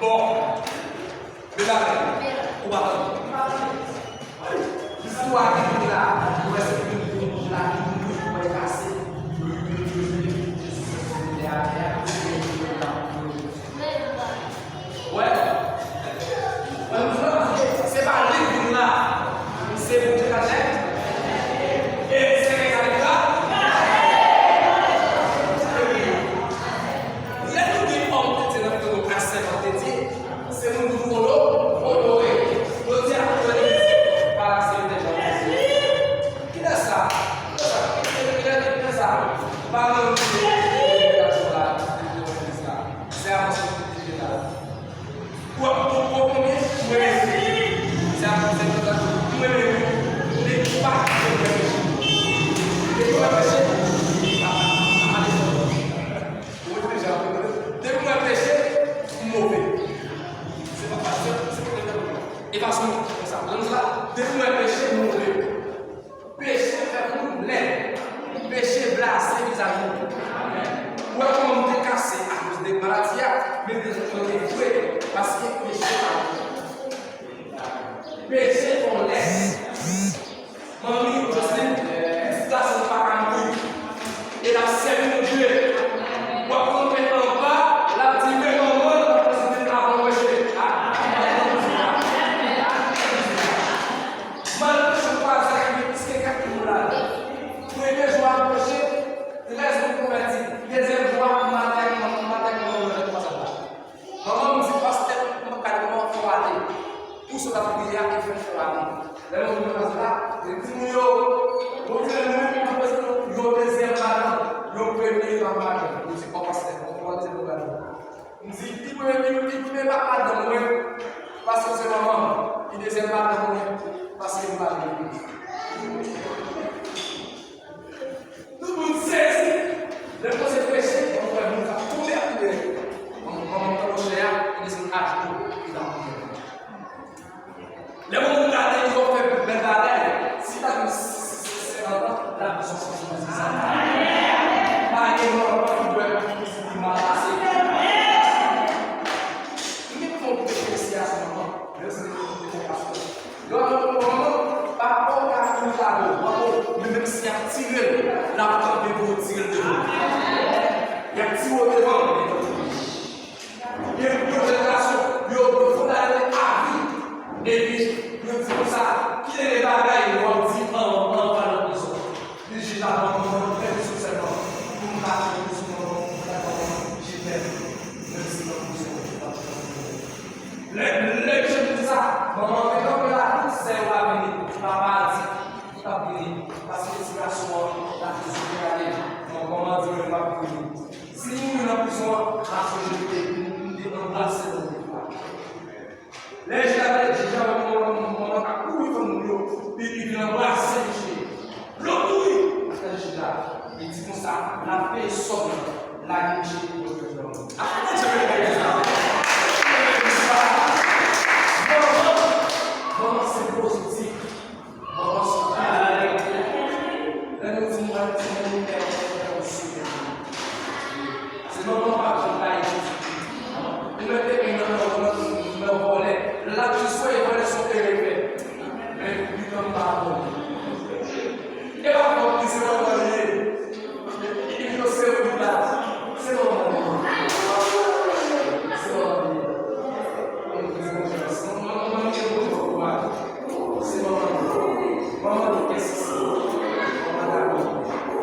Bon. Medam, ou pa tande. Istwa ki vin la, nou wè se vin vin la ki vin vin pou mwen kase. Wè. Wè, nou fè pase, se pa li k vin la. Se Bondye k ap fè. E se nèg sa li la. Lè nou gen òm de Dye nan mitan nou k ap sèvant de Dye, se moun nou onore, onore. Jodi a, nou wè legliz pa la se yon jan de Dye. Kilès sa? Mwen peche, m ap ale sou. Ou wè deja, depi mwen peche, m move. Se pa, se, se pa, e pa sou mwen ki fè sa. Nan sa, depi mwen peche, m move. Peche fè moun lèd. Peche blase vizavi nou. Ou wè kòman m te kase akoz de maladi a, men de zòt yo te vre, paske peche pa bon. Peche fè w lèd. Manmi Jocelyn, pitit gason pa ka mouri. E l ap sèvi Bondye. W ap kanpe anba, l ap di, men manman, l ap prezante avan w peche. Malgre se twa zan ki gen plis ke kat moun ladan. Premye jou a m peche, trèz moun konvèti. Dezyèm jou a, m al gade manman, m al gade manman nan twa zan la. Manman m di, pastè, m pa gade kòman fò ale. Pou sa w t ap priye a, e fè fò ale. Lè mwen vin nan pastè la, li di nou yo, Bondye renmen nou, mwen prezante nou yon dezyèm madanm, yon premye pa madanm. Li di, o pastè, mwen konprann se nou madanm. M di, li premye, li, li premye pa madanm mwen, paske se manman m. Li dezyèm madanm mwen, paske m pa vle. Nou tout sezi. Lè koze peche, nou wè moun k ap tonbe ak lè. Manman m tankou chè a, li desann ajenou, li t ap priye. Lè moun gade li, yo fè bèl bagay. Si ta gen senkant an, l ap bezwen sòti nan sezi sa. Pa gen manman ki dwe pou pitit li mal pase. M gen fon pou te fè mesye a sou manman. Mèsi pou te fè pastè. Lòt manman, papa w ka kouri lage w. Manman w, men menm si y ap tire l, l ap kanpe pou yo tire l devan. Y ap tire w devan. Gen, gen jenerasyon, yo, yo kondane avi. Epi, yo di konsa, kite de bagay, yo ap di an, an, pa nan prizon. Li jije avan, mwen, mwen, mwen, sèlman, pou m pa jije sou mwen, mwen, mwen, je t'aime. Menm si nan prizon, je t'aime. Lè, lè misye di sa, manman te kanpe la, tout sè yo pa vini, papa a di, ou t ap vini, paske ti gason an, l ap te sou ale, manman di, mwen, m ap vini. Si li mouri nan prizon an, m ap sonje li te, li te anbrase l. Lè jij la te, jij la wè manman, manman ka kouri fann moun yo, li, li vin anbrase misye. Lòt kouri, atè jij la, li di konsa, l ap peye sòm nan, lage misye pou pran prizon. Aplodi Bondye pou legliz la. Manman, manman se pozitif. Manman se tout. Lè nou di manman, se manman ki fè nou soufri. Se manman pa janm bay pitit li. Ou mèt te gen nan, nan, nan, nan vòlè. L ap jis wè vòlè se yon erè l fè. Men li menm pa bon. E pa fòt li, se manman li ye. Li yo se ou la. Se manman li. Se manman li. Manman, manman, manman, manman, manman. Se manman nou. Manman nou kè sisi. Manman nou.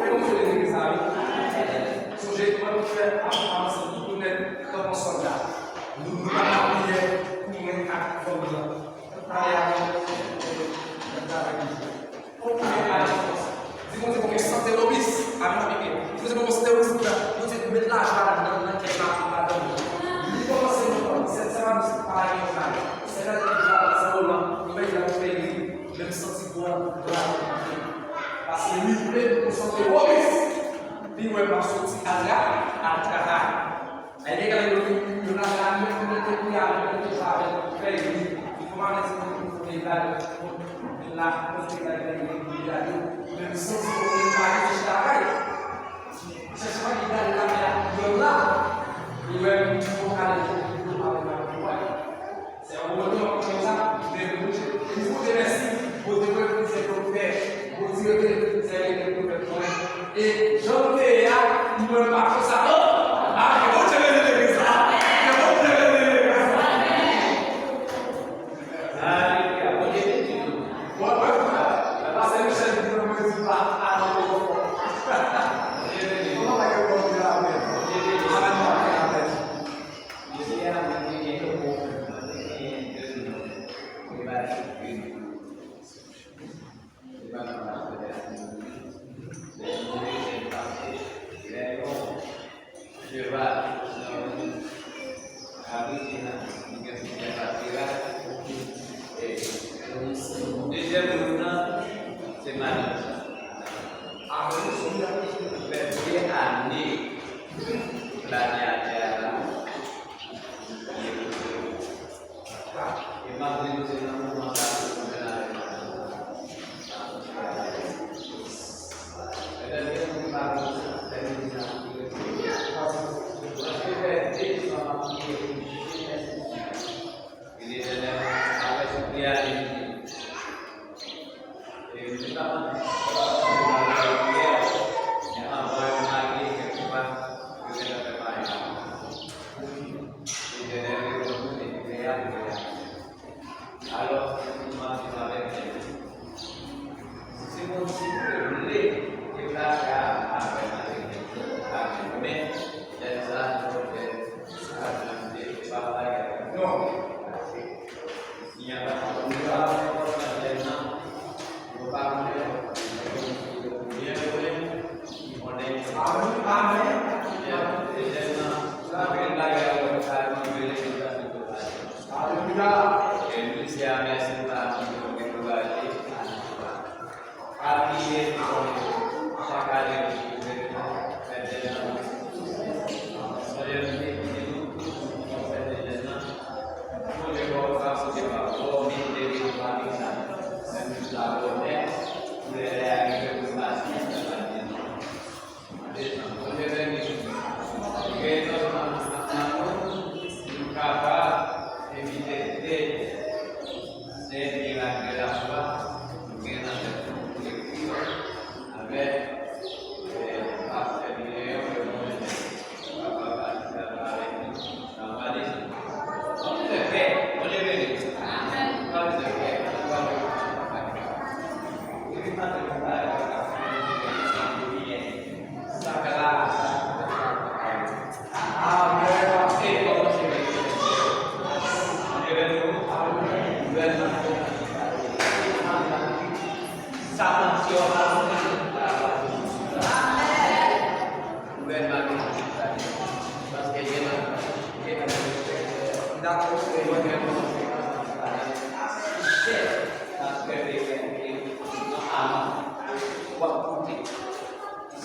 E nou se legliz la, wi. Sonje, mwen nou fè ansanm tout nou nèt kanpe ansanm la. Nou, nou pa nan priyè pou mwen ak fanm nan. Pale avè w, mwen travay legliz la. Fò nou gen alijans. Di Bondye pou gen sante obis. Amèn, amèn. Di Bondye pou gen sante obis. Bondye met lajwa nan, nan kè madanm ou. Li kòmanse nan sèt sa, pa gen yon kay. Sèt sa, li fè li, li fè li. Menm santi bon, bon. Paske li vle pou sante obis. Li wè m ap soti al tra-, al travay. Ay, gen gade yo, yo la, la, yo, yo, yo, yo, yo, yo, yo, fè li. Li kòmanse pou, pou, pou, pou, la, pou, pou, pou, pou, pou, pou, menm santi bon, li pa rete chita kay. Chèche pa ki gade la, la, yo la. Li wè m tou ale, tou ale, tou ale. Se yon moman konsa, men Bondye, li Bondye mèsi, Bondye mwen plizyè pwofèt, Bondye mwen plizyè pwofèt mwen. E jan m te ye a, mwen pa konsa, non? Amen. Bondye beni legliz la. Ke Bondye beni legliz la. Alelouya. Bondye beni nou. Bon, bon, bon. Pastè Michel di mwen, mwen di pa, amen, bon, bon. Bondye beni. Kòman bagay yo bon, amen. Bondye beni. Amen, amen, amen. Mesye a mete gen yon bon, mete gen de non. Mwen ba li vin. Se pa nan afè de la. Lè yon mesye pase, lè yon cheval nan yon abri, li gen plizyè pati la. E dezyèm moun nan, se madanm sa. Amen. Alò, nou mande avèk tèt. Si se konsi ou vle deplase a, avèk avèk tèt, avèk men, lè sa nou fè sa, nou te pa bagay. Non. Seigneur, parce que nous avons besoin de maintenant. Nous parlons de bien loin, on est. Amen. Amen. Alléluia. Et nous, c'est à merci par nous, nous, nous, nous, nous, Apiye chak ane,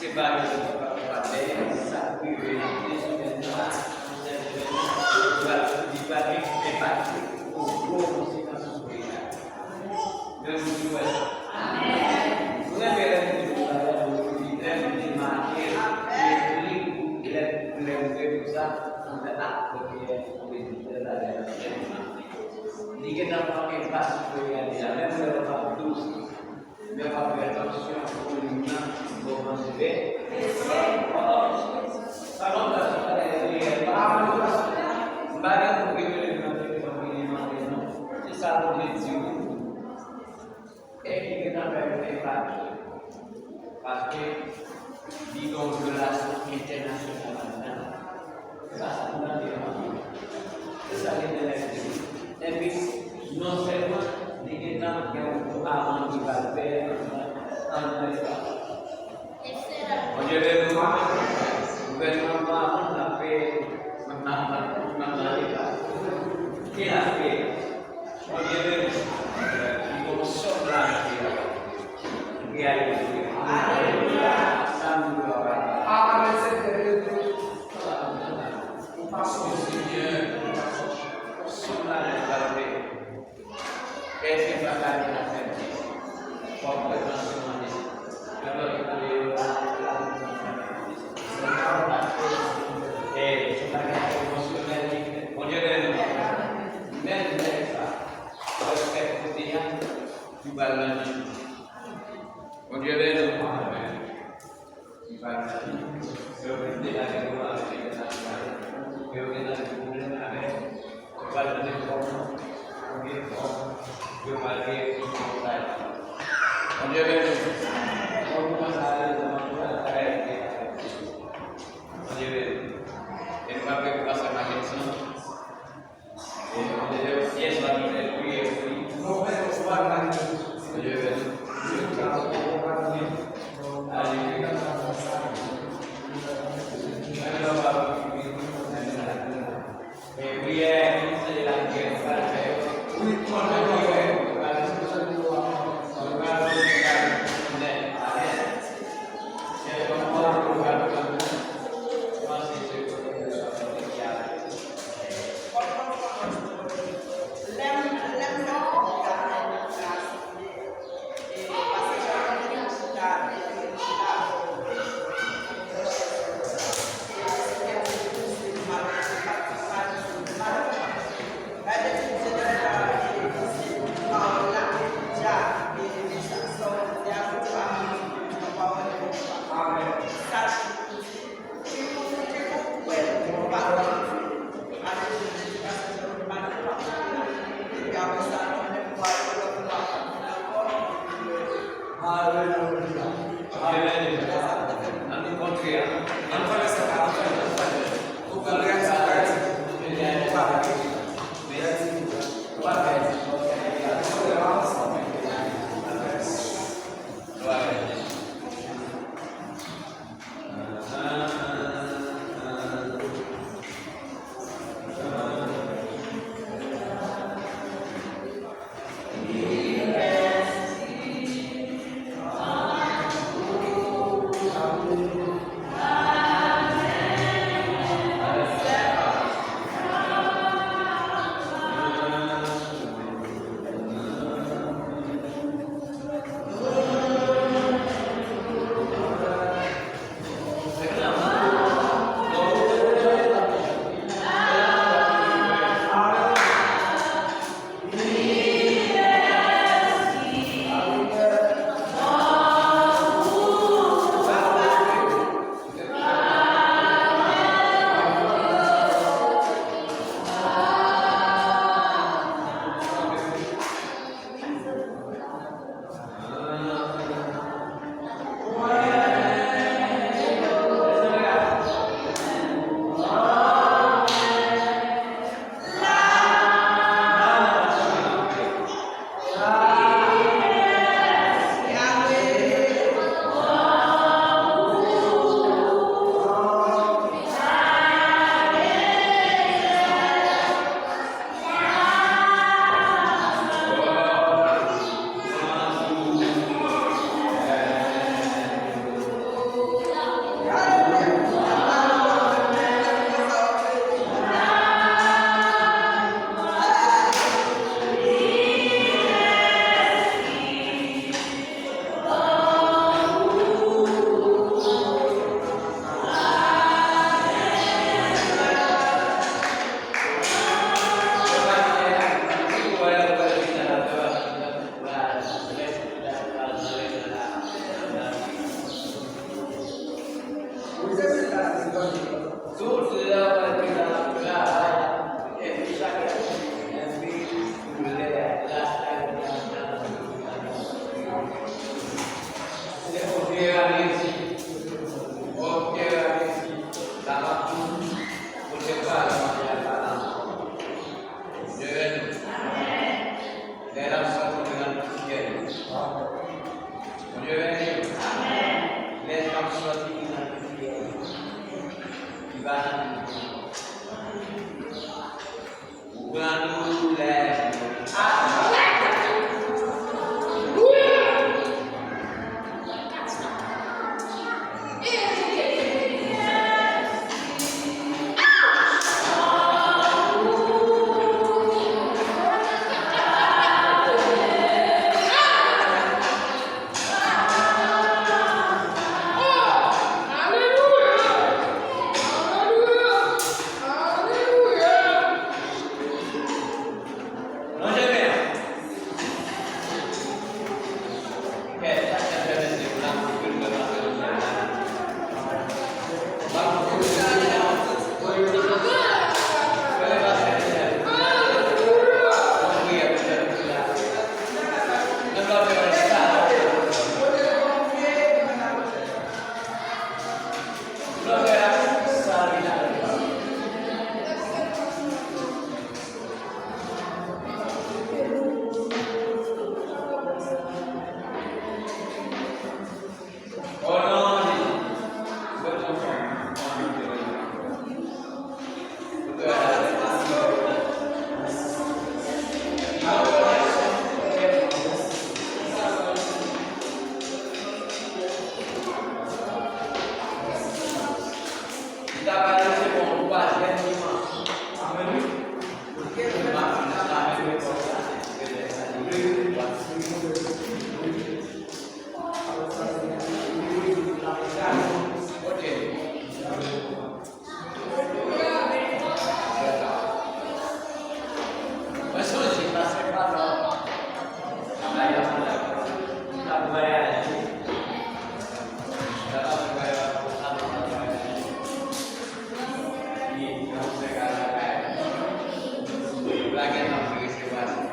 Se pa yon sa k rive nan de semèn nan, nan sèt semèn nan, li va, li va gen enpak, yon gwo konsekans sou peyi a. Men nou di wè sa. Nou renmen lè nou di nou pa wè nou di lè nou di make li, lè, lè nou fè tout sa, nou fè ak premye prezidè la lè nan sèt semèn nan. Li gentan pa gen enpak sou peyi a deja, menm lè yo pa dous. Men w ap fè atansyon pou moun nan, bon, manje. Sa konn sa sou bagay reyèl. M pa gen moun ki rele m nan telefòn pou li mande non. Se sa Bondye di w. E ki gentan fè yo te fache. Paske li gen yon relasyon entènasyonal ladan l. Se pa sa nou tande an. Se sa Letènèl di. Epi, non sèlman li gentan gen yon gwo amann li pral fè anndan, anndan espas la. Bondye beni w. Gouvènman an amann l ap fè anndan, anndan espas la. Ki l ap fè? Bondye beni w. Li gon sòm lajan ki la. Reyalize. Alelouya. Sa nou dwe fè. Amen, Senyè Jezi. Ou pa sonje, Senyè. Sòm lajan ki la. Èske pa ta gen afè di? Fòk mwen mande. Alò, li mande yo la, la, la. Eh, se bagay emosyonèl li fè. Bondye beni nou. Menm lè sa, respè kote a, li pral nan jijman. Bondye beni nou. Amen. Li pral nan jijman. Yo vin degaje nou avèk yo nan pale. Yo gen nan pwoblèm avèk. Yo pral mande kòman. Konbyen kòb. Yo pral gen yon bagay. Bondye beni nou. Kòm nou kòmanse ale nan bagay. Bondye beni nou. E nou pa prè pou pase maten san. Pa gen tan pou resevwa sa.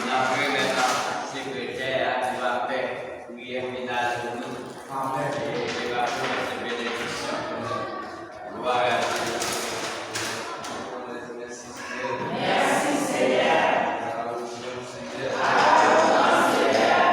N ap remèt a sekretè a ki va fè priyè final pou nou. Amèn. E li va pwononse benediksyon pou nou. Glwa a Dye. Mèsi, Senyè. Mèsi, Senyè. Adorasyon, Senyè. Adorasyon, Senyè.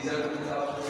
Egzanp,